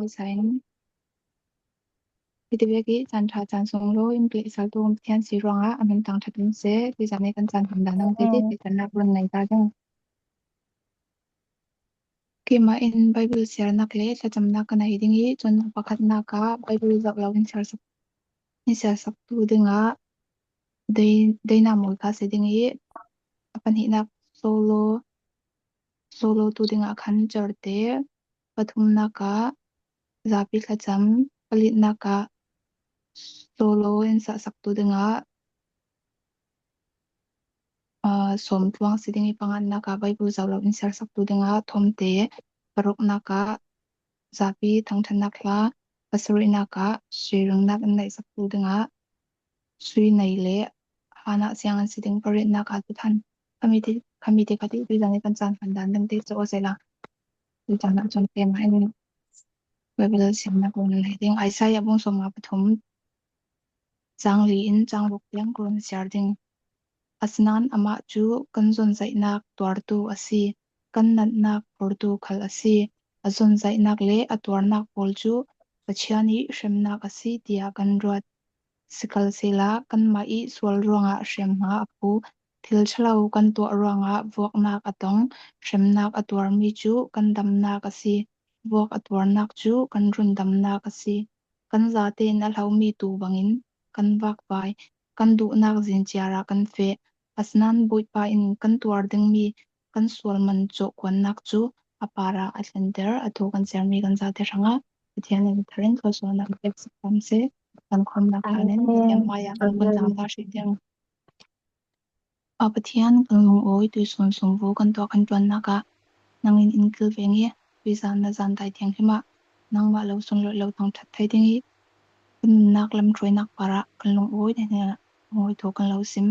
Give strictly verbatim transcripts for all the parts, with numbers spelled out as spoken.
Sain. Hiti vek hi chan ṭha chan sunglawi in tlehsaltu Pathian si ruangah a min thangṭhat um seh. Tuizan hi kan chan han dan dang tete, tuizan nak run nei ta ding. Keimah in Bible siarnak le thlachamnak ka nei ding hi, chun pakhatnak ah Bible zoh lo in siarsak, in siarsaktu dingah Dei, Deina Mawi kha si ding hi, a pahnihnak solo, solo tu dingah khan Charte, pathumnak ah Zapi Thlacham, paliatnak ah solo in siarsaktu dingah, aa, Sawmtluang si ding hi, pangannak ah Bible zoh lo in siarsaktu dingah Thawmte, paruknak ah Zapi Thangṭhatnak Hla, pasarihnak ah Siringnak in neihsaktu dingah Suinei le Hana Siang an si ding, pariatnak ah Thuthan. Khami te, khami te kha ti, tuizan hi kan chan han dan dang te chu aw seh la. Tuizan ah chun keimah in Bible siarnak run nei ding. Isaiah bung sawmnga pathum, chang li in chang ruk tiang ka run siar ding. Asinain amah chu kan zawnzaihnâk tuartu asi, kan natnâk phurtu khal asi. A zawnzaihnâk leh a tuarnâk pâwl chu Pathian nih hremnâk asi tiah kan ruat. Sikhalsehla kanmah ih sual ruangah hriamnga a phu, thil ṭhalo kan tuah ruangah vuaknâk a tawng. Hremnâk a tuar mi chu kan damnâk asi, vuak a tuarnâk chu kan rundamnâk asi. Kan zate in a hlo mi tu bangin kan vâkvai, kan duhnâk zîn chiar ah kan feh. Asinain Bawipa in kan tuar ding mi kan sual man chawhkuannâk chu a pâr ah a thlenter. A thu kan siar mi kan zate hrangah Pathian in thar in thluasuahnâk pêk sak ram seh. Kan khawmnâk ṭhan in Pathian hmaiah kan vun thangṭhat hrih ding. A Pathian, kan lungawi tuisun sumbu kan tuah kan ṭuannâk ah nangin in kilvêng ih tuizân na zân dai tiang himah nangmah lo sunlawih lo thangṭhat thei ding ih kan nungnâk lamṭuainâk pâr ah kan lungawi na hnenah lungawi thu kan lo sim.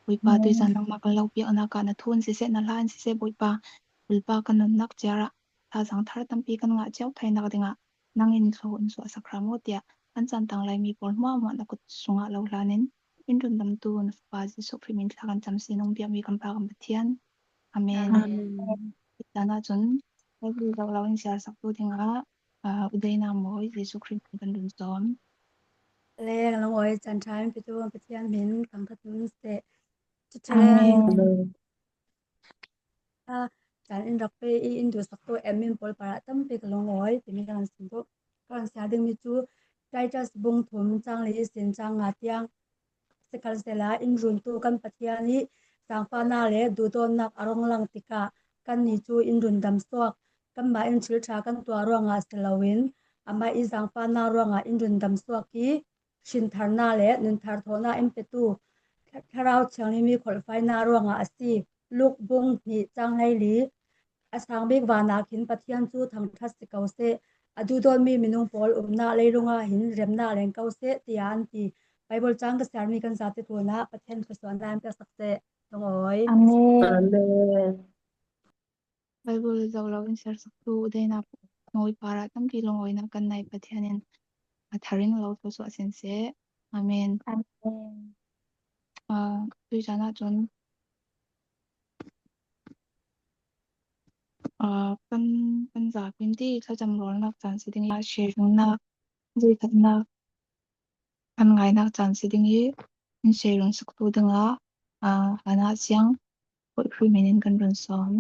Bawipa, tuizân nangmah kan lo piaknâk ah na thu in siseh, na hla in siseh, Bawipa, bulpa kan nunnâk chiar ah thazâng thar tampi kan ngah chiau theinâk dingah nangin thlawh in suahsak hram aw tiah kan chan tang lai mi pâwl hmuahhmuah na kut sungah lo hlanin in rundamtu na Fapa Jisu Krist min thla kan cham si, nung biak mi kan Pa kan Pathian. Amen. Amen. Tuizân ah chun Bible zoh lo in siarsaktu dingah, aa, U Deina Mawi, Jisu Krist min kan run sawm. Le, kan lungawi chan ṭha in petu kan Pathian min thangṭhat um seh. Amen. A, chan in rak pe ih in duhsaktu admin pâwl pâr ah tampi ka lungawi timi kan sim duh. Kan siar ding mi chu Titus bung thum chang li ihsin chang nga tiang. Sikhalsehla in runtu kan Pathian ih zangfahnâk leh duhdawnnâk a rung lang tikah kannih chu in rundam suak. Kanmah in thil ṭha kan tuah ruangah si loin amah ih zangfahnâk ruangah in rundam suak ih hrintharnâk leh nunthar thawhnâk in petu Thlarau Thianghlim ih kholhfainâk ruangah asi. Luk bung hnih chang hleili. A sâng bîk vân ah khin Pathian chu thangṭhat si ko seh. A duhdawn mi minung pâwl umnâk leirung ah hin remnâk leng ko seh, tiah an ti. Bible chang ka siar mi kan zate tlûnah Pathian thluasuahnâk in pêksak seh. Lungawi. Amen. Amen. Bible zoh lo in siarsaktu U Deina Mawi pâr ah tampi lungawinâk kan nei. Pathian in a thar in lo thluasuah seh. Amen. Amen. Aa, tuizân ah chun, aa, kan, kan zâk in ti thlacham rawlnâk chan si ding ih, aa, siringnâk, zikhatnâk, kan ngainâk chan si ding ih, in siringtu dingah, aa, Hana Siang, Bawipa min in kan run sawm.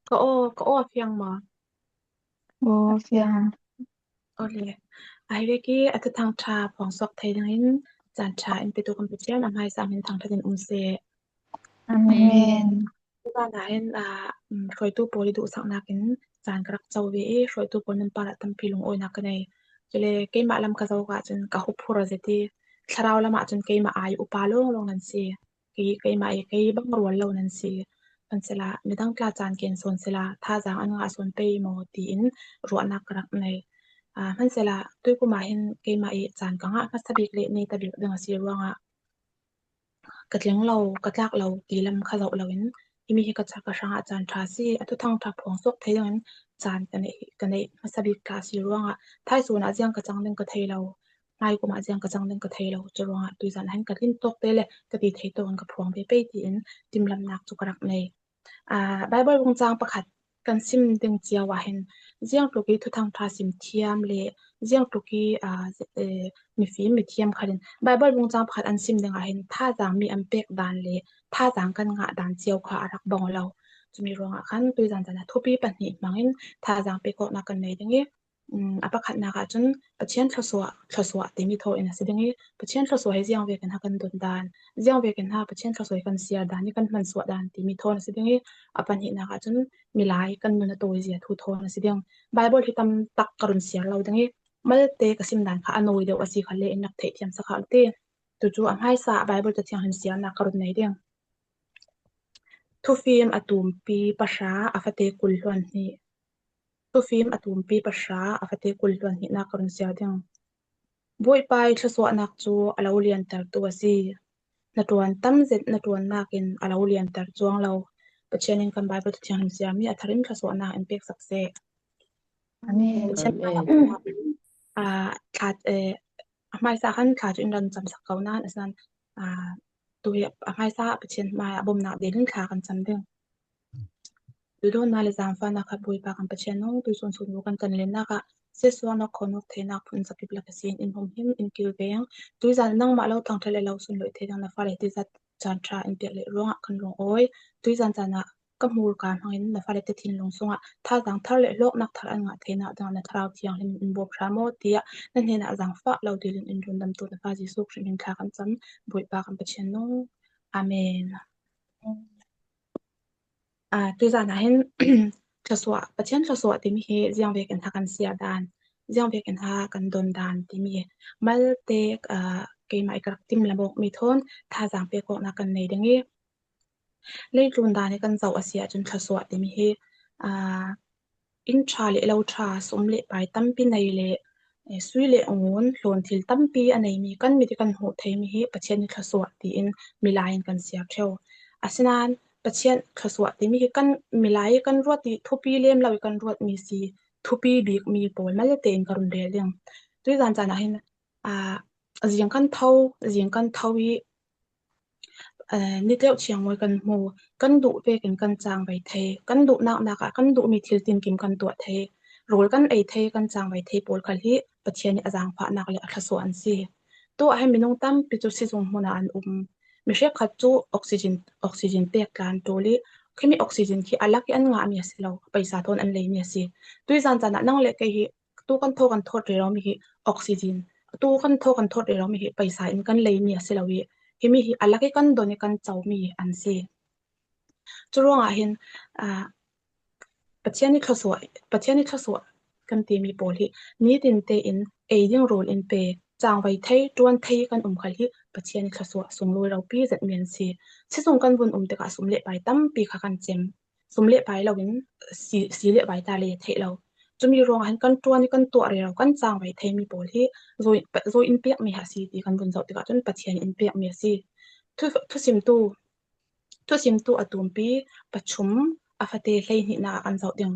Ka aw, ka aw a fiang maw? Aw, a fiang. Aw le. A hi vek ih a Thuthangṭha phuangsuak thei dingin chan ṭha in petu kan Pathian a hmaisa min thangṭhat in um seh. Amen. Amen. Tuzân ah hin, aa, um, hruaitu pâwl ih duhsaknâk in chan ka rak cho ve ih, hruaitu pâwl nan pâr ah tampi lungawinâk ka nei. Chule keimah lam ka zâwk ah chun ka huphurh zet ih, thlarau lam ah chun keimah âi upa lawnglawng nan si. Kei, keimah ih kei bang rual lo nan si. Hmansehla midang tla chan kên sawn sela, thazâng an ngah sawn pei maw tiin ruahnâk ka rak nei. Aa, hmansehla tuikum ah hin keimah ih chan ka ngah hmasa bîk leh nei ta bîk ding asi ruangah ka tling lo, ka tlâk lo ti lam kha zauh loin, himi hi ka chaka hrangah chan ṭha si, a Thuthangṭha phuangsuak thei dingin chan ka neih, ka neih hmasa bîk tla asi ruangah, thaizûn ah ziang ka chang ding ka thei lo, hnai kum ah ziang ka chang ding ka thei lo, churuangah tuizân ah hin ka tlin tâwk te le ka ti thei tâwk in ka phuang ve pei tiin timhlamhnâk chu ka rak nei. Aa, Bible bung châng pakhat kan sim ding chiau ah hin, ziangtluk i thuthang ṭha sim thiam leh ziangtluk i, aa, zi-, eh, mifim mithiam khat in Bible bung châng pakhat an sim ding ah hin, thazâng mi an pêk dân leh thazâng kan ngah dân chiau kha a rak bang lo. Chumi ruangah khan tuizân chânah thupi pahnih hmangin thazâng pêk awknâk kan nei ding i, um, a pakhatnâk ah chun Pathian thluasuah, thluasuah timi thaw in asi ding i, Pathian thluasuah hi ziangvêk in ha kan dawn dân, ziangvêk in ha Pathian thluasuah hi kan siar dân i kan hmansuah dân timi thaw in asi ding i, a pahnihnâk ah chun milai kan nun a tâwizia thu thaw in asi ding. Bible hi tam tak ka run siar lo ding i, malte ka sim dân kha a nâwi deuh asi kha le in rak theihthiam sa kha ti. Tu chu a hmaisa Bible Ca Thianghlim siarnâk ka run nei ding. Thufîm a tûmpi pahra, a fate kul hluan hnih. Thufîm a tûmpi pahra, a fate kul hluan hnihnâk ka run siar ding. Bawipa i thluasuahnâk chu a lo liantertu asi. Hnaṭuan tam zet hnaṭuannâk in a lo lianter chuang lo. Pathian in kan Bible Ca Thianghlim siar mi a thar in thluasuahnâk in pêk sak seh. Amen. Pathian, amen. Aa, thla, eh, a hmaisa khan thla chu in ran cham sak ko nan, asinan, aa, tu hi a hmaisa Pathian hmai ah bawmnâk dîl in thla kan cham ding. Duhdâwnna leh zângfahnâk kha Bawipa kan Pathian rawh, tuichun sûnbu kan kan lennâk ah, siatsuak nawk khonawk theinâk phun zakip lak ihsin in humhim, in kilveng. Tuizân nangmah lo thangṭhat leh lo sunloih thei ding na fale tuizân chân ṭha in pêk leh ruangah kan lungawi. Tuizân chânah ka hmûr ka hmangin na fale te thinlung sungah thazâng thar leh hlawknâk thar an ngah theinâk dingah na Thlarau Thianghlim in bawp hram aw, tiah na hnenah zângfah lo dîl in in rundamtu na fa Jisu Krist min thla kan cham, Bawipa kan Pathian rawh. Amen. Aa, tuizân ah hin, thluasuah, Pathian thluasuah timi hi ziangvêk in ha kan siar dân, ziangvêk in ha kan dawn dân timi malte, aa, keimah i ka rak tim lam awk mi thawn thazâng pêk awknâk kan nei ding i, leitlun dân hi kan zoh asi ah chun thluasuah timi hi, aa, in ṭha leh lo ṭha, sum leh pai tampi nei leh, eh, sui leh ngun hlawn thil tampi a nei mi, kan mit i kan hmuh thei mi hi Pathian i thluasuah tiin milai in kan siar ṭheu. Asinan Pathian thluasuah timi hi kan milai i kan ruat i thupi lem lo i kan ruat mi asi, thupi bîk mi pâwl malte in ka run rêl ding. Tuizân chânah hin, aa, zîng kan tho, zîng kan tho i, eh, ni tleuh chiang mawi kan hmu, kan duh vêk in kan chângvei thei, kan duh nâknâk ah kan duh mi thil tinkim kan tuah thei, râwl kan ei thei, kan chângvei thei pâwl khal hi Pathian i a zângfahnâk leh a thluasuah an si. Tuah hin minung tampi chu sizung hmun ah an um. Mi hrekkhat chu oxygen, oxygen pêk tla an ṭûl i, khimi oxygen khi a lak i an ngah mi asi lo, paisa thawn an lei mi asi. Tuizân chânah nang leh kei hi tu kan thaw kan thawt rêro mi hi oxygen, tu kan thaw kan thawt rêro mi hi paisa in kan lei mi asi lo i, himi hi a lak i kan dawn i kan cho mi an si. Churuangah hin, aa, Pathian i thluasuah, Pathian i thluasuah kan ti mi pâwl hi nitin te in ei ding râwl in pêk, chângvei thei, ṭuan thei kan um khal hi Pathian i thluasuah sunglawi ropi zet mi an si. Sizung kan vun um tikah sum leh pai tampi kha kan chem. Sum leh pai lo in si, si leh bai ta lei thei lo. Chumi ruangah hin kan ṭuan i kan tuah rêro kan chângvei thei mi pâwl hi zawi, zawi in pêk mi asi ti kan vun zoh tikah chun Pathian in pêk mi asi. Thu, thusimtu, thusimtu a tûmpi pachum, a fate hleihnihnâk ah kan zoh ding.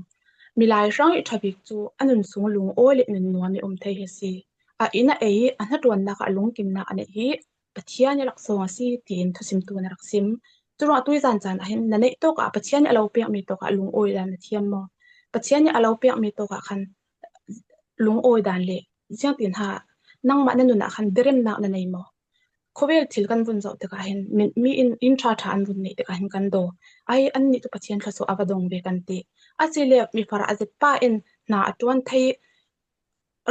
Milai hrang i ṭha bîk chu a nun sung lungawi leh nunnuam i um thei hi asi. A in a ei, a hnaṭuannâk ah lungkimnâk a neih hi Pathian i laksawng asi, tiin thusimtu na rak sim. Churuangah tuizân chânah hin na neih tawk ah, Pathian i a lo pêk mi tawk ah lungawi dân na thiam maw? Pathian i a lo pêk mi tawk ah khan lungawi dân leh ziangtin ha nangmah na nun ah khan beremnâk na nei maw? Khawvel thil kan vun zoh tikah hin mi, mi in, in ṭha ṭha an vun neih tikah hin kan daw. Ai, annih chu Pathian thluasuah a va dawng ve kan ti. Asi le mi farah a zet pa in hna a ṭuan thei,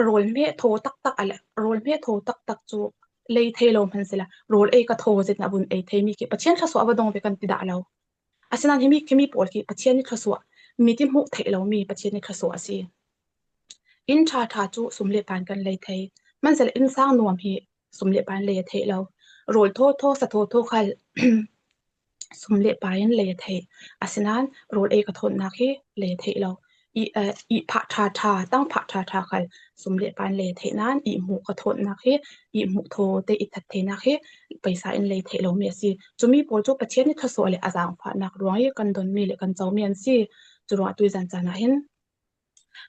râwl hmeh thaw taktak a le, râwl hmeh thaw taktak chu lei thei lo hman sela, râwl ei ka thaw zet na vun ei thei mi khi Pathian thluasuah a va dawng ve kan ti dah lo. Asinan himi, himi pâwl khi Pathian i thluasuah, mit i hmuh theih lo mi Pathian i thluasuah asi. In ṭha ṭha chu sum leh pai in kan lei thei. Hmansela in sâng nuam hi sum leh pai in lei a theih lo. Râwl thaw thaw, sa thaw thaw khal sum leh pai in lei a theih. Asinan râwl ei ka thawnnâk hi lei a theih lo. I, eh, i phah ṭha ṭha, tang phah ṭha ṭha khal sum leh pai in lei a theih nan, i hmuh ka thawnnâk hi, i hmuh thaw te i that theinâk hi paisa in lei theih lo mi asi. Chumi pâwl chu Pathian i thluasuah leh a zângfahnâk ruang i kan dawn mi leh kan cho mi an si. Churuangah tuizân chânah hin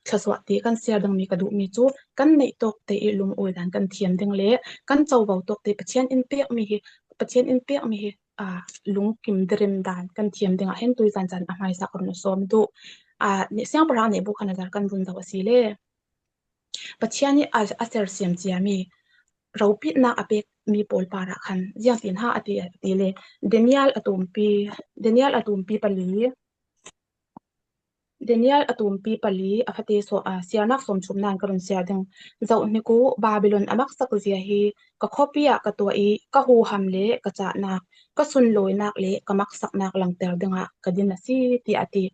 thluasuah ti kan siar ding mi ka duh mi chu kan neih tawk te i lungawi dân kan thiam ding leh kan cho vo tawk te Pathian in pêk mi hi, Pathian in pêk mi hi aa, lungkim dirim dân kan thiam ding ah hin tuizân chân a hmaisa ka run sâwm duh. Aa, Siangpahrang Nebukhadnezzar kan vun zoh asi le. Pathian nih a, a sersiam chiami, ropitnâk a pêk mi pâwl pârah khan ziang ti hen a ti, a ti le, Daniel a tumpi, Daniel a tumpi pali, Daniel a tumpi pali, a fate sâwm, aa, siarnâk sâwmthum nân ka run siar ding. Zoh hnik u, Babylon a maksak zia hi ka khawpi ah ka tuah i, ka huham leh ka châtnâk, ka sunlainâk leh ka maksaknâk langter dingah ka din asi, tiah a ti.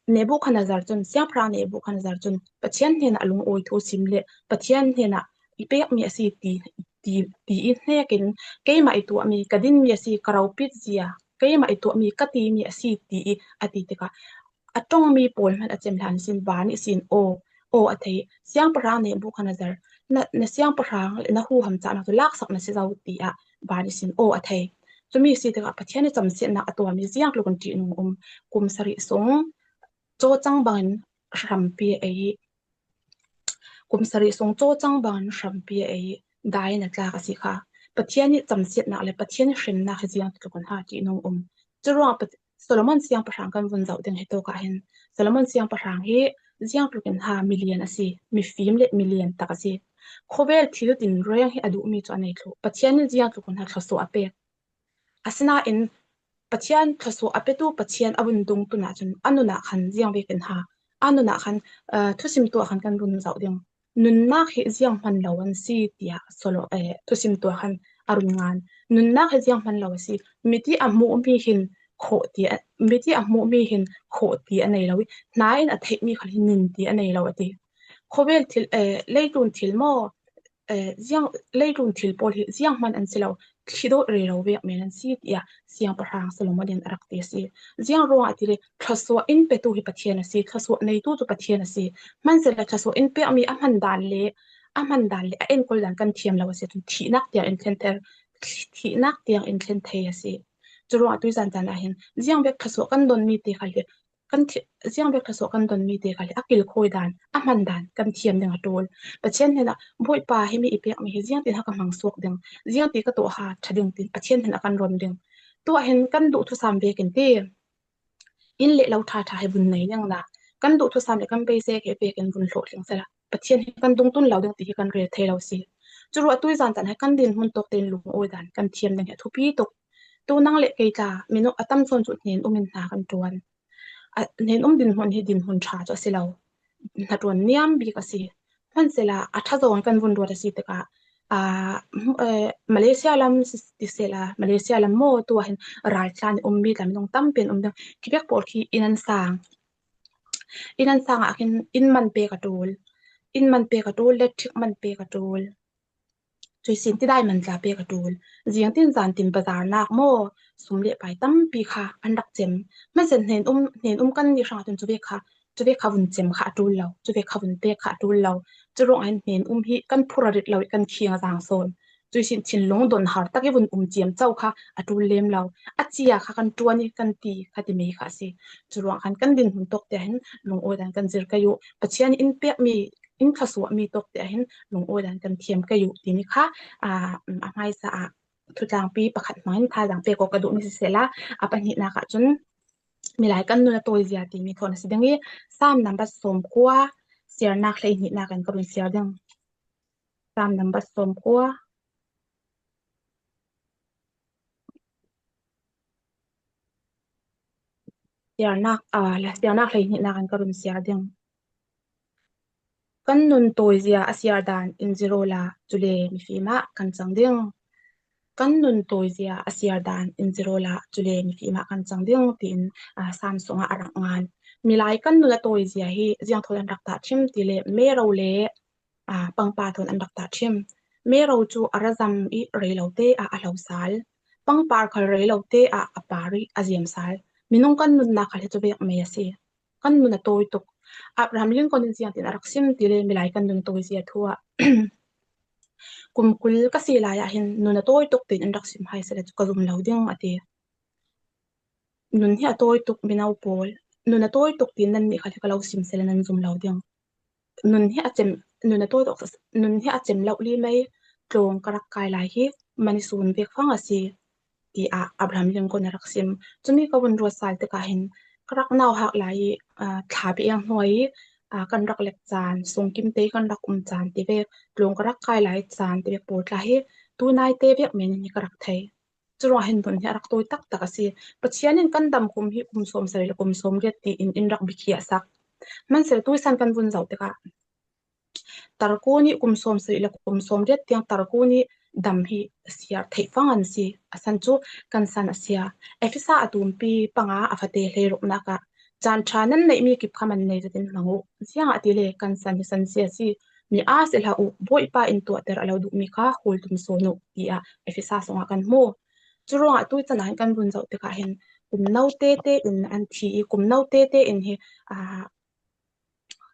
Nebukhadnezzar chun, Siangpahrang Nebukhadnezzar chun Pathian hnenah lungawi thu sim leh Pathian hnenah i pêk mi asi ti, ti, ti i hnek in, keimah i tuah mi, ka din mi asi, ka ropit zia, keimah i tuah mi, ka ti mi asi, ti i a ti tikah, a ṭawng mi pâwl hmanh a chem hlan sin, vân ihsin aw, aw a thei. Siangpahrang Nebukhadnezzar, na, na siangpahrang leh na huham châtnâk chu lâksak na si zo, tiah vân ihsin aw a thei. Chumi asi tikah Pathian nih chamsiatnâk a tuah mi ziang tluk in ṭihnung um. Kum sarih sung chawchang bangin hrampi a ei, kum sarih sung chawchang bangin hrampi a ei, dâi in a tlâk asi kha. Pathian nih chamsiatnâk leh Pathian nih hremnâk hi ziang tluk in ha ṭihnung um. Churuangah Pat-, Solomon siangpahrang kan vun zoh ding hi tawkah hin, Solomon siangpahrang hi ziang tluk in ha milian asi, mifim leh milian tak asi. Khawvel thil tinrêng hi a duh mi chu a nei thluh. Pathian nih ziang tluk in ha thluasuah a pêk. Asinain Pathian thluasuah a petu Pathian a vun dungtu na chun a nunah khan ziang vêk in ha, a nunah khan, aa, thusimtu ah khan kan vun zoh ding. Nunnâk hi ziang hman lo an si, tiah Solo-, eh, thusimtu ah khan a run ngân. Nunnâk hi ziang hman lo asi. Miti a hmuh mi hin khawh ti a, miti a hmuh mi hin khawh ti a nei lo i, hna in a theih mi khal hi nun ti a nei lo a ti. Khawvel thil, eh, leitlun thil maw, eh, ziang, leitlun thil pâwl hi ziang hman an si lo, thli dawt rero vêk men an si, tiah siangpahrang Solomon in a rak ti asi. Ziang ruangah ti le, thluasuah in petu hi Pathian asi, thluasuah neitu chu Pathian asi. Hmanhsehlaw thluasuah in pêk mi a hman dân leh, a hman dân leh a enkawl dân kan thiam lo asi chun thihnâk tiang in thlen thei, thihnâk tiang in thlen thei asi. Churuangah tuizân chân ah hin ziang vêk thluasuah kan dawn mi te khal hi, kan thi-, ziang vêk thluasuah kan dawn mi te khal hi a kilkhawi dân, a hman dân kan thiam ding a ṭul. Pathian hnenah, Bawipa, himi i pêk mi hi ziang tin ha ka hmang suak ding, ziang ti ka tuah ha ṭha ding tin Pathian hnenah kan rawn ding. Tuah hin kan duhthusâm vêk in ti, in leh lo ṭha ṭha hi vun nei ning na, kan duhthusâm leh kan beisei hi vêk in vun hlawhtling sela, Pathian hi kan dungtun lo ding ti hi kan rêl thei lo si. Churuangah tuizân chân hi kan dinhmun tawk te in lungawi dân kan thiam ding hi a thupi tuk. Tu nang leh kei tla, minung a tam sawn chu hnenum in hna kan ṭuan. A, hnenum dinhmun hi dinhmun ṭha chu asi lo. Hnaṭuan niam bik asi. Hmanhsehlaw a ṭha zawng kan vun ruat asi tikah, aa, eh, Malaysia lam si, ti sela, Malaysia lam maw, tuah hin râltla in um mi tla minung tampi an um ding. Khibêk pâwl khi in an sâng. In an sâng ah khin in man pêk a ṭul. In man pêk a ṭul, electric man pêk a ṭul. Chuisin tidai man tla pêk a ṭul. Ziang tin zân tin bazarnâk maw, sum leh pai tampi kha an rak chem. Hmanhsehlaw hnenum, hnenum kan nih hrangah chun chu vêk kha, chu vêk kha vun chem kha a ṭul lo, chu vêk kha vun pêk kha a ṭul lo. Churuangah hin hnenum hi kan phur a rit lo i kan khiang a zâng sawn. Chuisin thinlung dawnhar tak i vun um chiam cho kha a ṭul lem lo. A chia kha kan ṭuan i kan ti kha ti mi kha asi. Churuangah khan kan dinhmun tawk te ah hin lungawi dân kan zir kei u. Pathian in pêk mi, in thluasuah mi tawk te ah hin lungawi dân kan thiam kei u ti mi kha, aa, a hmaisa ah thutlângpi pakhat hmangin thaizâng pêk awk ka duh mi si sela, a panihnâk ah chun milai kan nun a tâwizia ti mi thawn asi ding i, Sâm number sâwmkua, siarnâk hleihnihnâk in ka run siar ding. Sâm number sâwmkua. Siarnâk, aa, la siarnâk hleihnihnâk in ka run siar ding. Kan nun tâwizia a siar dân in zir aw la, chule mifîm ah kan chang ding. Kan nun tâwizia a siar dân in zir aw la, chule mifîm ah kan chang ding, tiin, aa, Sâm sungah a rak ngân. Milai kan nun a tâwizia hi ziang thawn an rak tahṭhim ti le, mê ro leh, aa, pangpar thawn an rak tahṭhim. Mê ro chu a razam i rei lo te ah a hlo sâl. Pangpar khal rei lo te ah a pâr i a ziam sâl. Minung kan nunnâk khal hi chu vêk mei asi. Kan nun a tâwi tuk. Abraham Lincoln in ziang tin a rak sim ti le, milai kan nun tâwizia thu ah, kum kul ka si lai ah hin nun a tâwi tuk tin in rak sim hai sela chu ka zum lo ding a ti. Nun hi a tâwi tuk, mino pâwl. Nun a tâwi tuk tin nannih khal hi ka lo sim sela nan zum lo ding. Nun hi a chem, nun a tâwi tuk, nun hi a chem lo li mei, tlâwng ka rak kâi lai hi, mani sûn vêk fang asi. tiah Abraham Lincoln a rak sim. Chumi ka vun ruat sal tikah hin ka rak nauhak lai i, aa, thla biang hnuai i, aa, kan rak lek caan, sungkimte kan rak um caan ti vek, tlung ka rak kai lai caan ti vek pawl tla hi tunaite vek men in hi ka rak thei. Churuangah hin nun hi a rak tawi taktak a si. Pathian in kan dam kum hi kum sawmsarih le kum sawmriat tiin in rak biakhiahsak. Hmansele tuisan kan vun zoh tikah Tarkun nih kum sawmsarih le kum sawmriat tiang Tarkun nih dam hi a siar theih fang an si. A san chu kan san a sia. Efesa a tumpi panga a fate hleiruknak ah, caan ṭha nan neihmi kip kha man nei zetin hmang uh. Ziangahtile kan san hi san sia si. Mi aa si hlah uh, Bawipa in tuahter a lo duhmi kha hul tum sawn uh, tiah Efesa sungah kan hmu. Churuangah tuichan ah hin kan vun zoh tikah hin kum no tete in an thi i, kum no tete in hi, aa,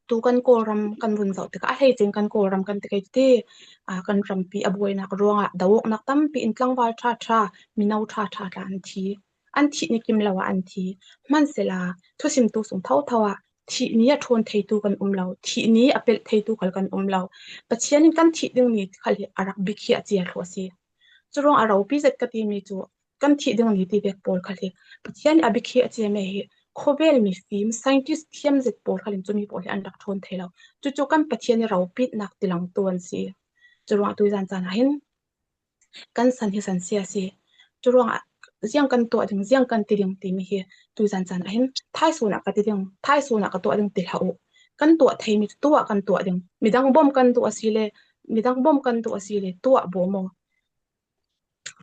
tu kan Kawlram kan vun zoh tikah, a hleiching kan Kawlram kan ti kei ti, aa, kan rampi a buainak ruangah do awknak tampi in, tlangval ṭha ṭha, mino ṭha ṭha tla an thi. An thih ni kim lo ah an thi. Hmansela thusimtu sung thotho ah thih ni a ṭhawn theitu kan um lo, thih ni a pelh theitu khal kan um lo. Pathian in kan thih ding ni khal hi a rak biakhiah chiar thluah a si. Churuangah ropi zet ka timi chu kan thih ding ni ti vek pawl khal hi Pathian in a biakhiah chiar mi hi khawvel mifim, scientist thiam zet pawl khal in chumi pawl hi an rak ṭhawn thei lo. Chu chu kan Pathian i ropitnak tilangtu an si. Churuangah tuizan caan ah hin kan san hi san sia si. Churuangah ziang kan tuah ding, ziang kan ti ding timi hi tuizan caan ah hin thaisun ah ka ti ding, thaisun ah ka tuah ding ti hlah uh. Kan tuah theimi chu tuah kan tuah ding. Midang bawm kan duh a si le, midang bawm kan duh a si le, tuah bawm aw.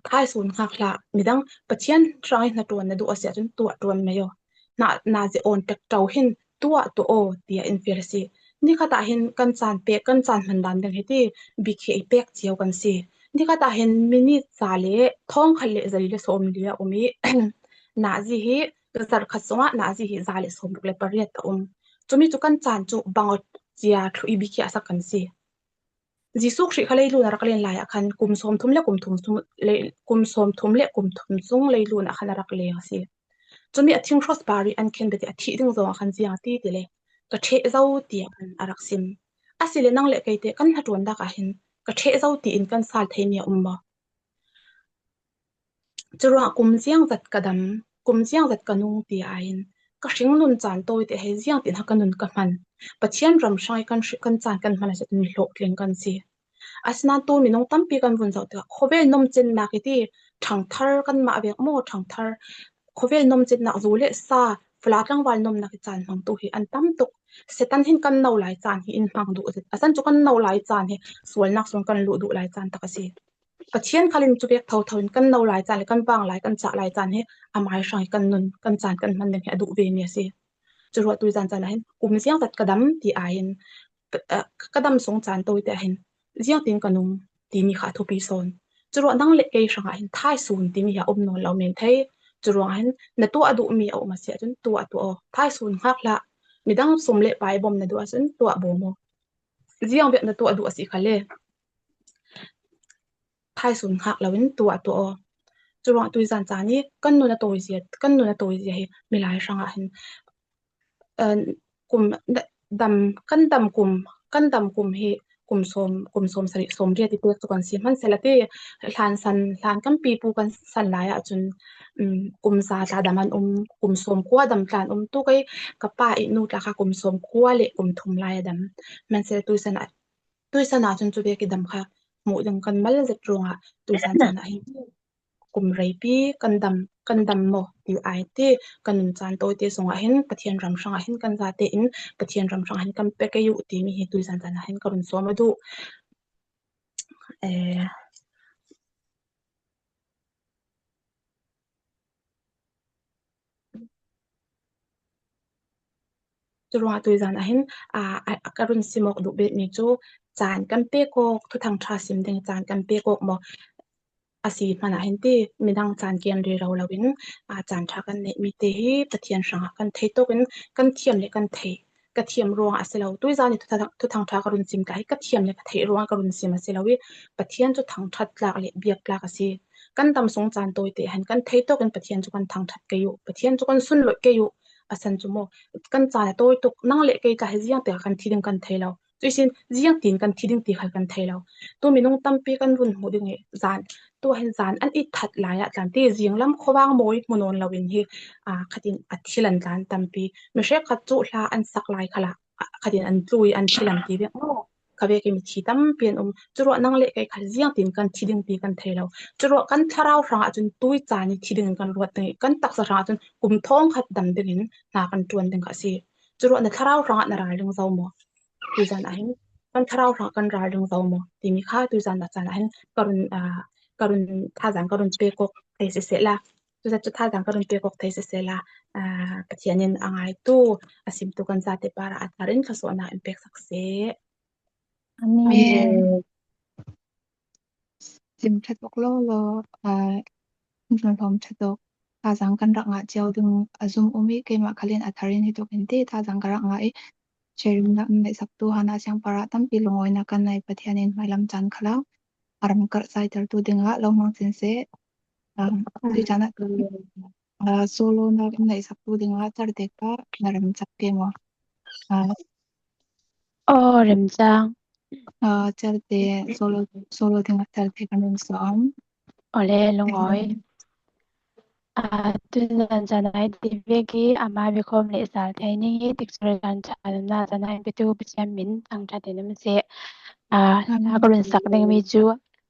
Thaisun nghak hlah, midang Pathian hrang i hnaṭuan na duh a si ahcun tuah ṭuan mei aw. Na, na zia awn pek ṭo hin tuah tuah aw, tiah in fial a si. Nikhat ah hin kan caan pek, kan caan hman dan ding hi ti biakhiah i pek cio kan si. Nikhat ah hin minit za le thawngkhat le zali le sawmli a um i, nazi hi, zarh khat sungah nazi hi za le sawmruk le pariat a um. Chumi chu kan caan chu bang aw cia thluh i biakhiah sak kan si. Jesuh Khrih kha leilun a rak len lai ah khan kum sawmthum le kum thum sung le, kum sawmthum le kum thum sung leilun ah khan a rak leng a si. Chumi a thing cross bar i an khenbet i a thih ding zawng ah khan ziang a ti ti le, ka ṭheh zo, tiah khan a rak sim. Asile nang le keite kan hnaṭuan dak ah hin ka ṭheh zo tiin kan sal theimi a um maw? Churuangah kum ziangzat ka dam, kum ziangzat ka nung ti aiin ka hringnun caan tawite hei ziangtin ha ka nun ka hman. Pathian ram hrang i kan hri-, kan caan kan hman a si ahcun hlawhtling kan si. Asinain tu minung tampi kan vun zoh tikah khawvel nomchennak i ti, ṭhangthar kanmah vek maw, ṭhangthar, khawvel nomchennak, zu le sa, fala tlangval nomnak i caan hmangtu hi an tam tuk. Satan hin kan no lai caan hi in hmang duh a si. A san chu kan no lai caan hi sualnak sung kan luh duh lai caan tak a si. Pathian khal in cu pek thotho in kan no lai caan le kan vang lai, kan chah lai caan hi amai hrang i kan nun, kan caan kan hman ding hi a duh ve mi a si. Churuah tuizan caan ah hin kum ziangzat ka dam ti aiin, ka, ka dam sung caan tawite ah hin ziangtin ka nung timi kha a thupi sawn. Churuah nang le kei hrang ah hin thaisun timi hi a um nawn lo men thei. Churuang ah hin na tuah duhmi a um a si ahcun tuah tuah aw. Thaisun nghak hlah. Midang sum le pai bawm na duh ahcun tuah bawm aw. Ziang bek na tuah duh a si kha le, thaisun nghak loin tuah tuah aw. Churuang tuizan caan i kan nun a tawi zia, kan nun a tawi zia hi milai hrang ah hin, eh, kum, da-, dam, kan dam kum, kan dam kum hi kum sawm, kum sawmsarih, sawmriat i pek cu kan si. Hmansela ti hlan san, hlan kan pipu kan san lai ahcun, um, kum za tla dam an um, kum sawmkua dam tla an um. Tu kei ka pa i nu tla kha kum sawmkua le kum thum lai a dam. Hmansela tuizan ah Tuizan ah cun cu vek i dam kha hmuh ding kan mal zet ruangah tuizan caan ah hin kum reipi kan dam, kan dam maw ti ai ti. Kan nun caan tawite sungah hin Pathian ram hrang ah hin kan zate in Pathian ram hrang ah hin kan pe kei uh timi hi tuizan caan ah hin ka run sawm a duh. Eh, Curuangah tuizan ah hin, aa, a, a ka run sim awk duh bet mi cu caan kan pek awk, Thuthang ṭha sim ding caan kan pek awk maw a si hmanh ah hin ti, midang caan ken rero loin, aa, caan ṭha kan neih mi te hi Pathian hrangah kan theih tawk in kan thiam le kan theih. Ka thiam ruangah a si lo. Tuizan i Thuthang, Thuthang ṭha ka run sim tla hi ka thiam le ka theih ruangah ka run sim a si lo i Pathian cu thangṭhat tlak le biak tlak a si. Kan dam sung caan tawite ah hin kan theih tawk in Pathian cu kan thangṭhat kei uh, Pathian cu kan sunlawih kei uh, a san cu maw, kan caan a tawi tuk, nang le kei tla hi ziang tikah kan thi ding kan thei lo. Cuih sin, ziang tiin kan thi ding ti khal kan thei lo. Tu minung tampi kan vun hmuh ding i zan, tuah hin zân an it that lai ah tlan ti zîng lam khuavâng mawi hmu nawn lo in hi, a, khatin a thil an tlan tampi. Mihrêk khat chu hla an sak lai khalah, a, khatin an tlui, an thil an ti vek maw. Kha vek hi mi thi tampi an um. Churuah nang leh kei kha ziang tin kan thi ding ti kan thei lo. Churuah kan thlarau hrangah chun tui chân hi thi dingin kan ruat ding hi. Kan taksa hrangah chun kum thâwng khat dam dingin hla kan ṭuan ding kha asi. Churuah na thlarau hrangah na râl ding zo maw? Tuizân ah hin kan thlarau hrangah kan râl ding zo maw? Timi kha tuizân ah chân ah hin ka run, a, ka run, thazâng ka run pêk awk thei siseh la. Tuizân chu thazâng ka run pêk awk thei siseh la. A, Pathian in a ngâitu, a simtu kan zate pâr ah a thar in thluasuahnâk in pêk sak seh. Amen. Amen. Sim ṭha tawk lo lo, a, hnawlhawm ṭha tawk. Thazâng kan rak ngah chiau ding a zum um i, keimah khal in a thar in hi tawk in ti, thazâng ka rak ngah i. Sharing na um neih saktu Hana siangpar ah tampi lungawinâk kan nei Pathian in hmailam chân khalah a ram karh zaitertu dingah lo hmang sin seh. A, tuizân ah, a, solo nâk um neih saktu dingah Charte kha na remchâk ke maw? A, Aw, remchâng. A, Charte, solo, solo dingah Charte kan rem sawm. Awle, lungawi. A, tuzân Janai ti vek hi ama biakhawm leh sâl thei ning hi, tikchu ralkân ṭha nunah Janai biatu Pathian min thangṭhat in um seh. A, hla ka run sak ding mi chu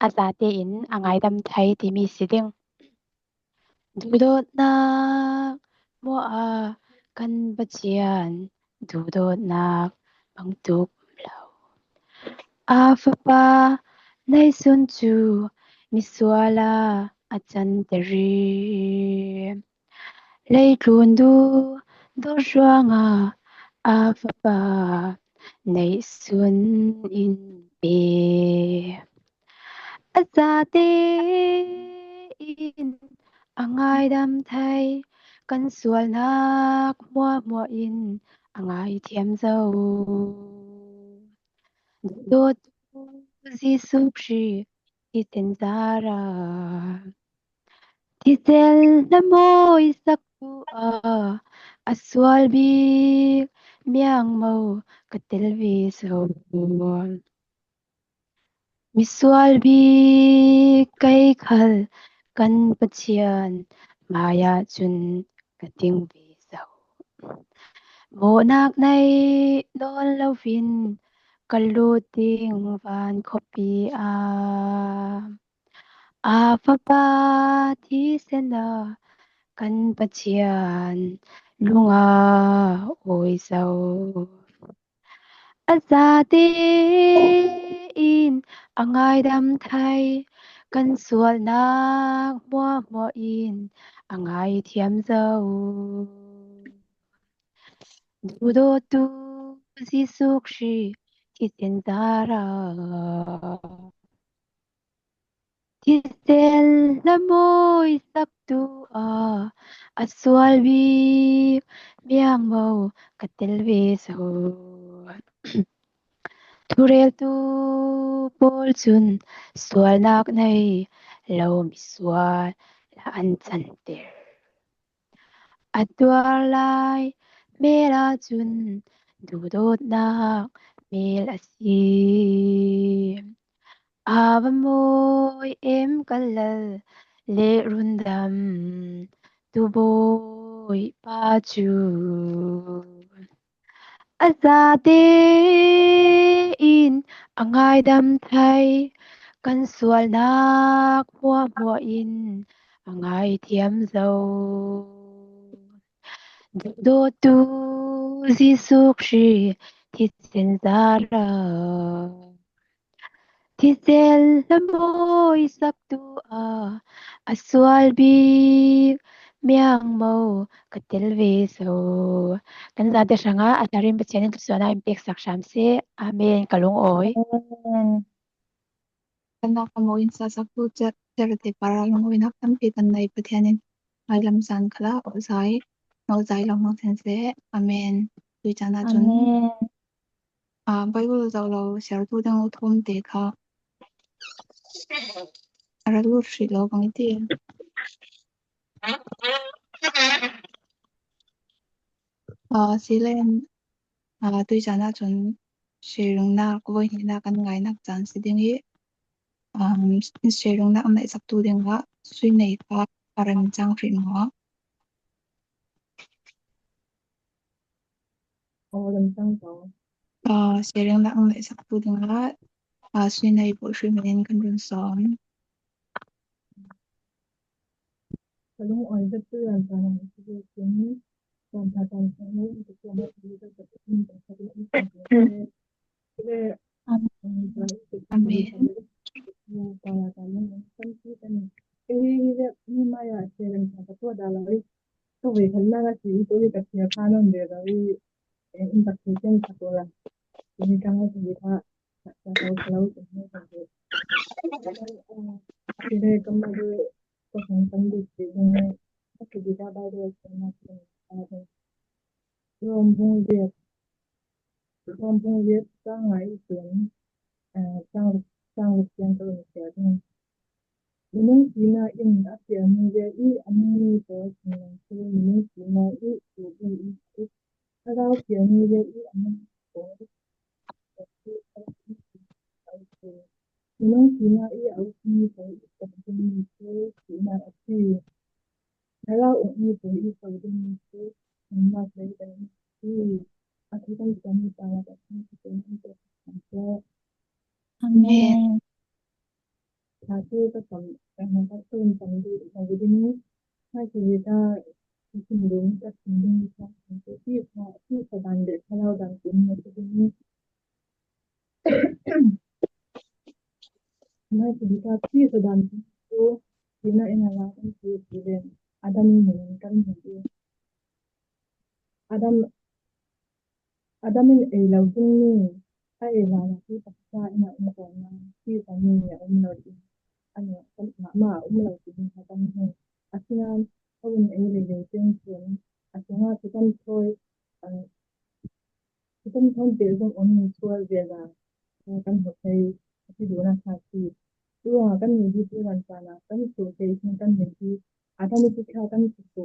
a zate in a ngâidam thei timi si ding. Duhdawtnâk hmuah a kan Pathian, duhdawtnâk bangtuk um lo. A Fapa neihsun chu misual ah a chanter i, leitlun duhdawt ruangah a Fapa neihsun in pe. A zate in a ngâidam thei, kan sualnâk hmuahhmuah in a ngâi thiam zo. Duhdawttu Jisu Krist thisen zâr ah, thisen hla mawi saktu ah a sual bîk miangmo ka tel ve zo. Misual bîk kei khal kan Pathian hmai ah chun ka ding ve zo. Mawhnâk nei nawn lo in ka lût ding vân khawpi ah, a Fapa thisen ah kan Pathian lung a awi zo. A zate in a ngâidam thei, kan sualnâk hmuahhmuah in a ngâi thiam zo. Duhdawttu Jisu Krist thisen zâr ah, thisen hla mawi saktu ah a sual bîk miangmo ka tel ve zo. Thurêltu pâwl chun sualnâk nei lo misual ah an chanter. A tuar lai mêl ah chun duhdawtnâk mêl asi. A va mawi em kan Lal leh Rundamtubawipa chu. A zate in a ngâidam thei, kan sualnâk hmuahhmuah in a ngâi thiam zo. Duhdawttu Jisu Krist thisen zâr ah, thisen hla mawi saktu ah a sual bîk miangmo ka tel ve zo. Kan zate hrangah a thar in Pathian in thluasuahnâk in pêk sak hram seh. Amen. Ka lungawi. Amen. Kan nak a mawi in sa saktu Charte pâr ah lungawinâk tampi kan nei Pathian in hmailam chân khalah aw zâi, nâw zâi lo hmang sen seh. Amen. Tuizân ah chun. Amen. A, Bible zoh lo siartu dang u thawmte kha a ra lût hrih lo bang i ti. A, sileh, a, tuizân ah chun sharing nâk, vawihnâk kan ngâinâk chân si ding hi. Um, sharing na an neihsaktu dingah Suinei kha a remchang hrih maw? Aw, remchang ko. Ah, sharing na an neihsaktu dingah, ah, Suinei pawh hrih manin kan run sawm. Ka lungawi zet tu ran ta nang si tu sin, ran ta tan sang nang tu kiamat tu zet tu sin ta sa tu in ta tu se. Amen. Rom bung riat, Rom bung riat chang nga i tuan, eh, chang, chang ruk tiang ka run sia ding. Minung sina in a piang mi riat i a mung mi pawl sin nang chu minung sina i tu bung i tu. Thlarau piang mi riat i a mung mi pawl. Minung sina i a uk mi pawl i tu bung i tu sina a si. Thlarau uk mi pawl i tu bung i tu sina a si. A thu kan kan mi ta la ka thu kan mi ta. Amen. Thla chu ka tam, ka hna ka tum tam di, ka di di ni. Ka si di ka, ka sim di ni, ka sim di ni, ka sim di ni, ka, ka sa dan de, ka lau dan sim ni, ka di ni. Ka si di ka, ka sa dan sim ni, ka si na ina la, ka si di le, Adam ni kan ni di. Adam, Adam in ei lo ding mi, a ei lo na ti pakhat in a um ko na, ti sa mi a um lo ding. Ani, ma, ma um lo ding Adam hi. Asinain, a um ei le le ding chun, a chunga ti kan thawi, eh, ti kan thawn tel zong um in sual zel a, eh, kan hmu thei, a ti duh na kha si. Tua kan ni di tu ran sa na, kan su kei sin kan ni di, Adam i ti kha kan su.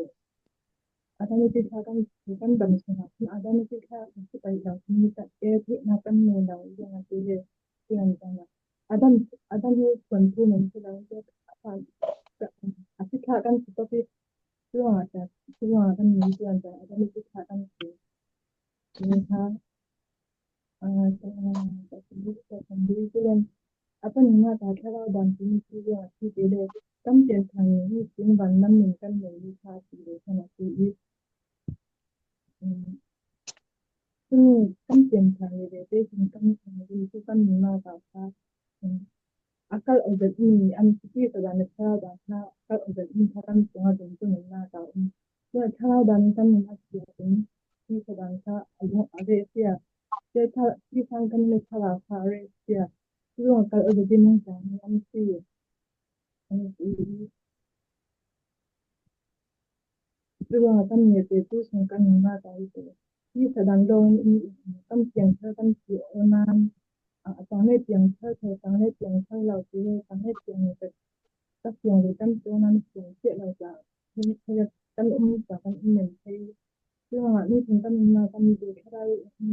Adam i ti kha kan, kan dam sungah, Adam i ti kha kan si pai lo, mi tak e ti na kan mu lo, i dang a ti le, ti an dang a. Adam, Adam hi kuan tu men si lo, i dang a, a ti kha kan si tok i, tu a ta, tu a kan mi tu an dang, Adam i ti kha kan si. Ni kha, A, ta, ta, ta, ta, ta, ta, ta, a pahnihna ah thlarau dan timi chu a si ti le, kan pianthar ni hi sin van lam min kan nei mi kha si le kan a si i. Um, tuni kan pianthar ni le te sin kan ni chu kan nunna ah kha, um, a kal awzet mi an si ti sa dan le thlarau dan kha a kal awzet mi kha kan chunga dum chu nunna ah um. Tua thlarau dan kan nun a si a um. Ti sa dan kha a lung a ve si a. Te thla, ti sang kan le thlarau kha a ve si a. Ti lung a kal awzet mi nung kha ni an si. An si. Tua kan ni te tu sung kan nunna ah hi te. Ti sa dan dawng in kan piangthar kan si aw nan. A, a tang le piangthar, tang le piangthar lo ti le, tang le piang le, ka piang le kan si aw nan piang chiah lo ta. Kan um ta kan um men thei. Tua mi thum kan um na kan mi te thlarau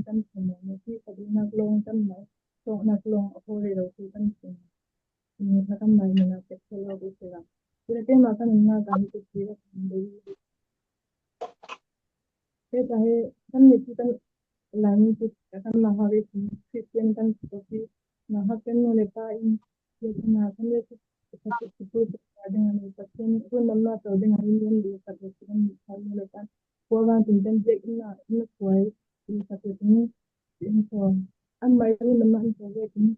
kan si men ti sa ding nak lawng kan mai. Tawk nak lawng a haw le lo ti kan si. Ni kha kan mai ni nak tek thei lo ti si la. Ti le te ma kan um na kan ti si la kan dei. Heta he kan ni chu kan Lai mi chu kan ma ha ve chu Christian kan chu ti ma ha kan nu le pa in ye na kan le chu chu chu chu chu ding ani Pathian hun nam na to ding ani yen di ka chu kan ni kha nu le pa. Ko van tin kan je in na in kuai in ka chu ni in ko an mai hun nam na in ko ve chu ni.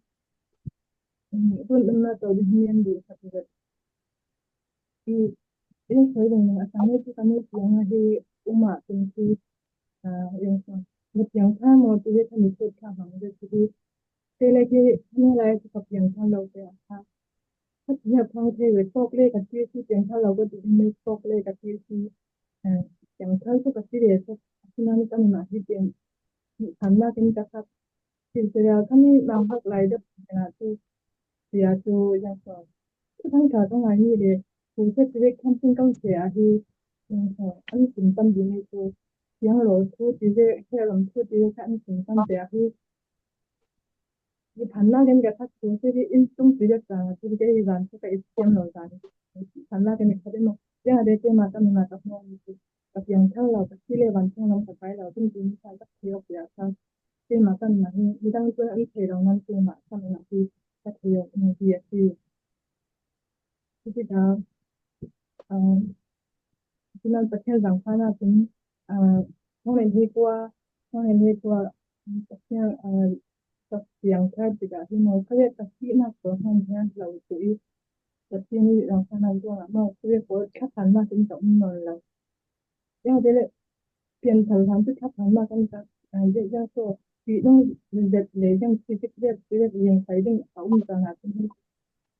Hun nam na to ding yen di ka chu. I, i soi ding a sang le chu kan ni piang a hi um a tin chu, a, yen sang. Ni piang kha maw ti le kan ni thut kha mang le chu hi. Te le ki ni lai chu ka piang kha lo te a kha. Ka piang kha thei ve tawk le ka ti si piang kha lo ka ti le tawk le ka ti si. A, piang kha chu ka ti le chu. Asinain kan na hi piang. Ni kan na kin ka kha. Thil tira kan ni nauhak lai deuh tina chu, tia chu yang sawn. Chu thangṭha ka ngâi mi le, pu se ti vek tham chun kan se a hi, yang sawn, an sim tam ding hi chu. Sianglaw thu ti vek, he ram thu ti vek kha an sim tam te a hi. Hi phannak in ka khat tu si hi in tum si dek ta, tu kei hi zan tu ka i thiam lo zan. Phannak in ka khat in lo. Tiang a dek keimah ka mi ma ka hmawm si. Ka piang thar lo, ka si le van chung lam ka kai lo, tum tum sa ka thei awk piak sa. Keimah ka mi ma hi, midang tu an thei lo nan keimah ka mi ma hi, ka thei awk in hi a si. Cuticah, aa, Sinah Pathian zangfahna chun, aa, hawng nen hi kua, hawng nen hi kua, Pathian, aa, ka piang thar tikah hi maw, ka riat ka sihnâk pawl hawng hian lo tu i, Pathian i zangfahna ruangah maw, ka riat pawl thlaphannak in ka um nawn lo. Ziangahtile, pianthar hlan chu thlaphannak kan tak, aa, ziah ziang saw, ti dawng zet le ziang si zik riat, si riat lian sai ding a um chan ah chun hi,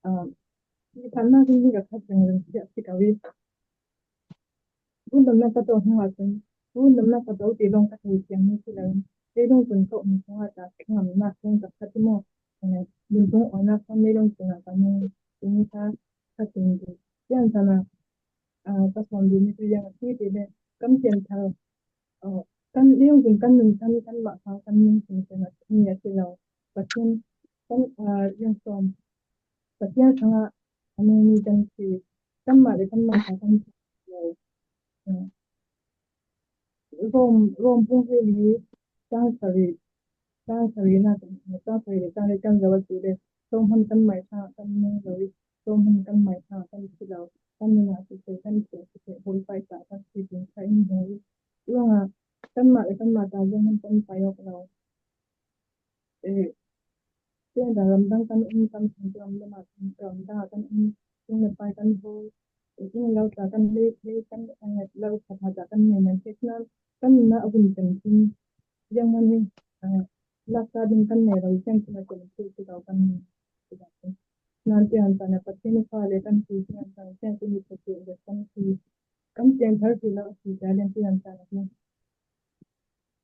aa, thlaphannak in hi ka khat reng reng ziah si ko i. Rundamnak ka tawh hnung ah chun, rundamnak ka tawh ti dawng ka thei thiam mi si lo. Kei dawng chun ka um chungah tak thlangam nak chun ka khat i maw, aa, bul dawng awihnak khan mei dawng chungah ka nung, chun kha ka ching dih. Ziang chan ah, aa, ka sawm dih mi tu ziang a si ti le, kan pianthar, aa, kan leng ding kan nun kan, kanmah kha kan nun ching ching a thimi a si lo. Pathian, kan, aa, ziang sawm. Pathian sangah a nung mi kan si. Kanmah le kanmah kha kan si lo. Aa, Rom, Rom bung hleili chang sarih, chang sarihna, chang sarih le chang li kan zoh a si le, sawm hman kanmah hrangah kan nung lo i, sawm hman kanmah hrangah kan si lo, kan nunah siseh, kan thiah siseh, bawipa i chah kan si ding kha in hmu i. Ruangah, kanmah le kanmah ta zawng hman kan pai awk lo. Eh, Tiang dah ramdang kan um, kan sung ram lamah kan ram dah kan um, sung le pai kan haw, eh, sung lo tla kan lei, lei kan, eh, lo khat hna tla kan nei nan kek nan, kan nunah a vun chem chin. Ziang hman hi, eh, laksa ding kan nei lo, ziang chin a chem chu chu lo kan nei. Nan tiang chan a Pathian i fa le kan si, tiang chan, tiang chin i Pathian le kan si. Kan pianthar si lo a si ta lian tiang chan a hi.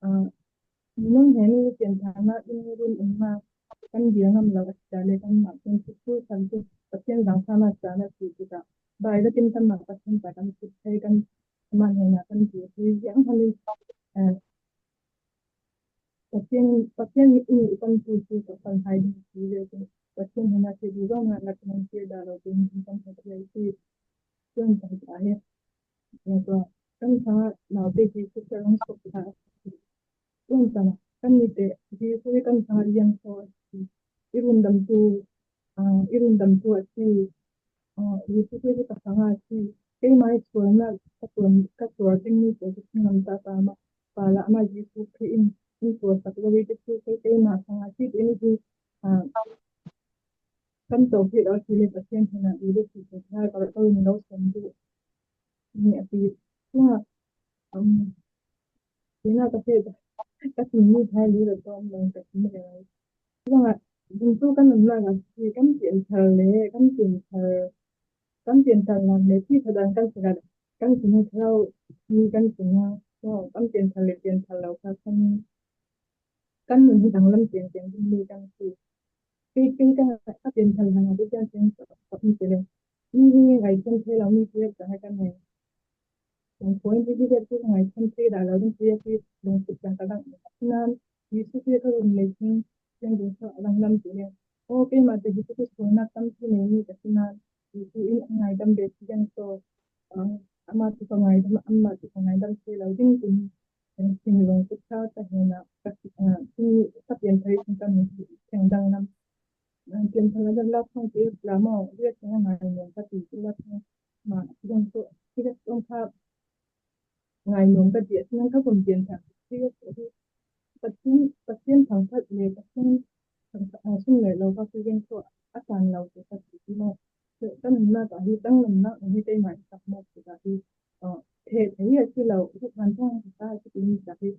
Aa, minung he nih piantharnâk in rundamnâk kan dil ngam lo a si ta le kanmah chun chu thu san chu Pathian zangfahna chan a si tikah, bai la tin kanmah Pathian pa kan kut thei kan amah hnenah kan ti a si ziang hman in, aa, Pathian, Pathian in i kan tu chu ka san hai ding si le chu Pathian hnenah si ding zawng ah lak nan si dah lo ding kan hmu thei a si. Chuan kan ta hi. Kan sangah naute Jisu Krist rawng sawk ta a si. Chuan kan, kan ni te Jisu hi kan sangah lian saw a si. I rundamtu, aa, i rundamtu a si. Aa, Jisu Krist hi ka sangah a si. Keimah i sualnâk ka tuam, ka sual ding mi te ka thinlung ta ta mah. Pala amah Jisu Krist in, in sual sak lo i te chu kei, keimah sangah a si. Ti ni hi, aa, kan tawh hi lo si le Pathian hnenah i le si si hna ka rak lo in lo sawm duh. Ni a ti. Chungah, um, tina ka feh, ka sin mi thai li lo tawm lo ka sin mi lo. Chungah, zumtu kan nunah kan si, kan pianthar le, kan pianthar, kan pianthar lam le, ti thadan kan si kan, kan sin mi thar lo, mi kan sin mi. Chungah, kan pianthar le, pianthar lo kha kan, kan nun hi danglam tiang tiang ding mi kan si. Kei, kei ka, ka pianthar lam a, ti tiang tiang ka, ka um ti le. Mi hi ngaihchian thei lo mi ti ka hai kan hai. Kan point hi ti ka tu ngaihchian thei dah lo ding ti ka ti lungput kan ka dang. Nan, Jisu Krist ka run lei ching, tiang ding sa a danglam ti le. O, keimah te Jisu Krist sualnâk tam ti nei mi ka si nan. Jisu in a ngaidam ve ti kan saw. Aa, amah chu ka ngaidam, amah chu ka ngaidam thei lo ding ti. Kan thinlung kut sa ka hnenah ka, aa, tuni ka pianthar i chun ka mi theng danglam. Aa, pianthar a dang lak thawng ti la maw, riat thawng a ngai nuam ka ti ti lak thawng. Mah, zong chu, ti lak thawng kha ngai nuam ka ti, a sinah ka vun pianthar. Ti lak thawng hi, Pathian, Pathian thangṭhat le, Pathian thangṭhat, aa, sum le lo ka si zeng chu a san lo ti ka ti ti maw. Kan nunah ka hi, kan nunah hi keimah i sak mawk ti ka hi. Aa, theh thei a si lo, hu kan thawng ka si ti mi ka hi.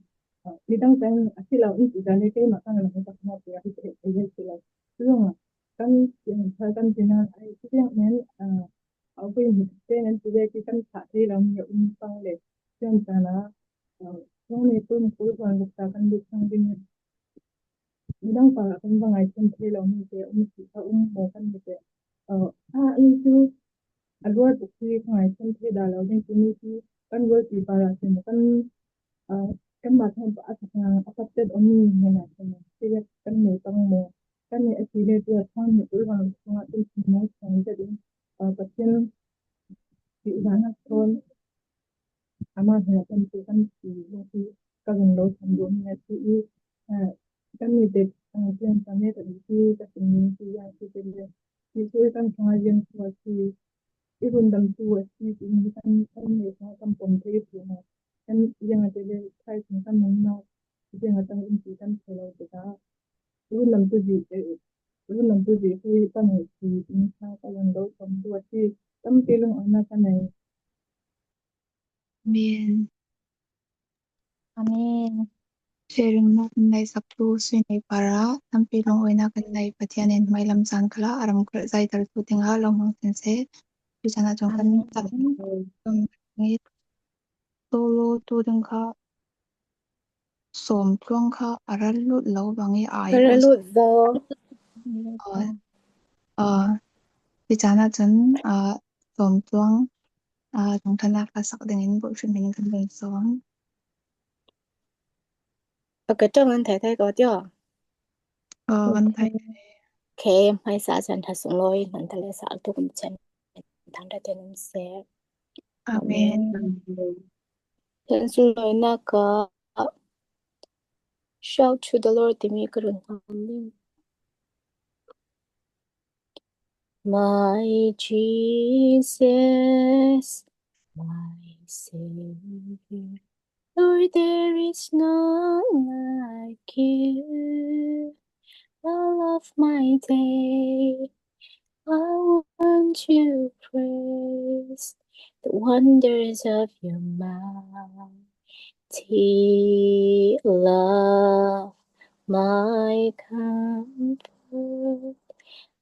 Aa, midang kan a si lo, in ti dan hi keimah kan lang hi sak mawk ti ka hi, theh thei a si lo. Zong a, kan, kan, kan ti nan, ai, ti tiang nen, aa, a hui mi te nen ti ve ki kan thah thei lo mi a um pang le. Tiang ta na, aa, zong ni pum pui huan guk ta kan dik sang ding. Midang parah kan va ngaihchian thei lo mi te, um si kha um maw kan mi te. Aa, a, ni chu, a luar tuk hi ka ngaihchian thei dah lo ding chu mi chu kan rualpi parah sin kan, aa, kanmah thawng pa a sak ngang a sak tet awm mi hnenah sin ti kan nei pang maw. Kannih a si le tu a thang mi ul vang chungah kan si maw chang zet in, ah, Pathian ti zan a thon amah he kan ti kan si lo ti ka zong lo chang dun he ti i, ah, kannih te, ah, tiang chang he kan ti ka si ni ti yang ti te le ti tu kan chungah yang tu a si i rundamtu a si ti ni kan kan ne sa kan pom thei tu na kan yang a te le thai sung kan nung na ti nga tang in ti kan thei lo te ta. Rundamtu zi, eh, rundamtu zi hui tang si ti ni sa ka yang lo pom tu a si tampi lung ana ka nei. Amen. Amen. Sharing na kan nei sak tu sui nei para tampi lung oi na kan nei Pathian in mai lam zan kala aram kar zai tar tu ting ha long hong sin se. Pi chana chung kan Amen. Tak. Tum ngit. Tolo tu ding kha. Sawmtluang kha a ral lut lo vang i ai. A ral lut zo. Ah, ah, pi chana chun, ah, Sawmtluang, ah, Thangthana kha sak ding in bawlhrim in kan vun sawm. A ka tang an thei thei ko tio. Ah, an thei thei. Khe mai sa chan tha sung loi nan ta le sa tu kum chen thang da ten se. Amen. Amen. Chen sung loi na ka Shout to the Lord ti mi ka run han ning. My Jesus, my Savior, Lord, there is none like you. All of my day, I want to praise the wonders of your mighty love, my comfort,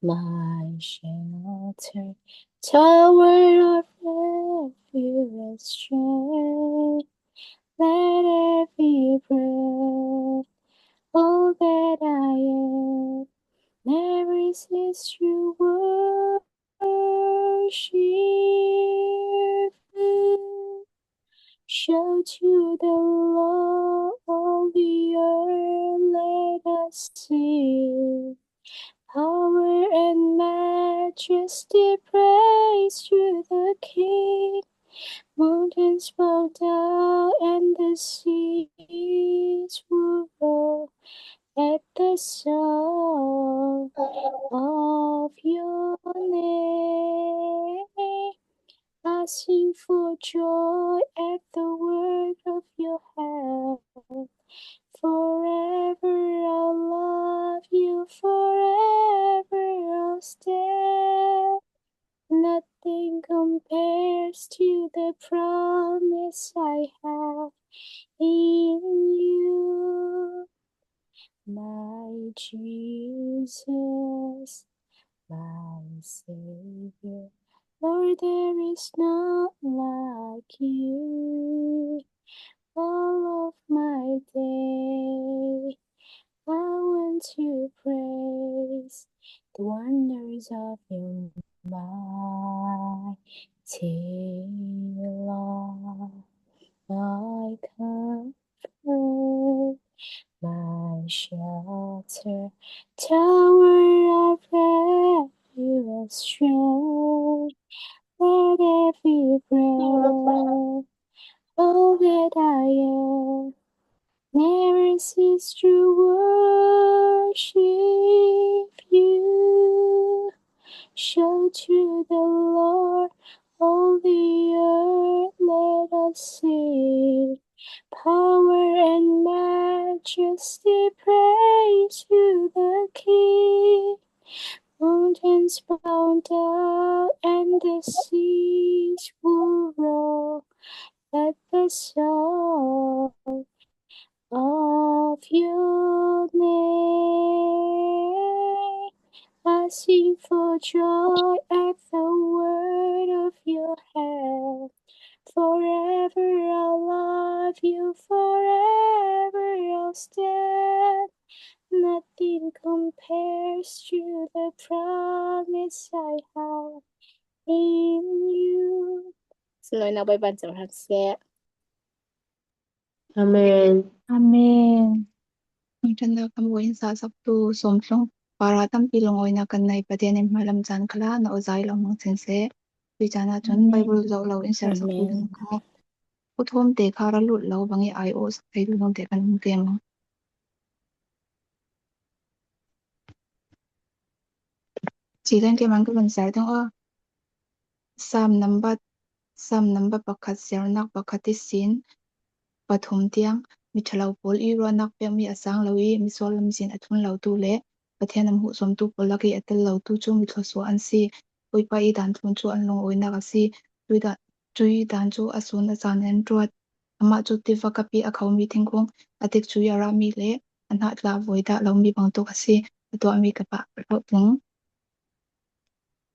my shelter, tower of refuge and strength. Let every breath, all that I am, never cease to worship you. Shout to the Lord, all the earth, let us sing. Power and majesty, praise to the King. Mountains bow down and the seas will roar at the sound of your name. I sing for joy at the work of your hand. Forever I'll love you, forever I'll stand. Nothing compares to the promise I have in you. My Jesus, my Savior, Lord, there is none like you. All of my day, I want to praise the wonders of your mighty love. My comfort, my shelter, tower of refuge and strength. Let every breath, all that I am, never cease to worship you. Shout to the Lord, all the earth, let us sing. Power and majesty, praise to the King. Mountains bow down and the seas will roar at the sound of your name. I sing for joy at the word of your hand. Forever I'll love you, forever I'll stand. Nothing compares to the promise I have in you. Sawm loi na bai ban chau hak se. Amen. Amen. Ṭan da kam win sa sak tu sawmtluang. Para tampi lungawinak kan nei Pathian in hmalam chan khalah na aw zâi lo mang sin seh. Tui chan ah chun Bible zoh lo in ser sak tu ding kho. Pu Thawmte kha ra lut lo bang i aiawh sak thei tu ding te kan um ke maw? Chi leng ke mang ka van ser ding aw. Sam number, Sam number pakhat, sernâk pakhat i sin pathum tiang, mi ṭhalo pâwl i ruahnak pêk mi a sâng lo i, mi sawt lam zin a thun lo tu leh Pathian a hmuh sawm tu pâwl lak i a tel lo tu chu mi thluasuah an si. Bawipa i dân thlun chu an lungawinak asi. Tui dân, tui dân chu a sûn a chân an ṭuat. Amah chu tiva kap i a kho mi thingkung, a tikchu i a rah mi leh a hnah tla vawi dah lo mi bang tuk asi. A tuah mi ka pah lo ding.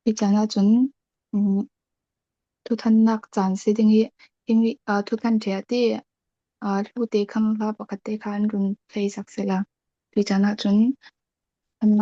Tui chan ah chun, um, thuthannak chân si ding i, himi, ah, thuthan ṭhe a ti, ah, hlute khang hla pakhat te kha an run thei sak sela. Tui chan ah chun,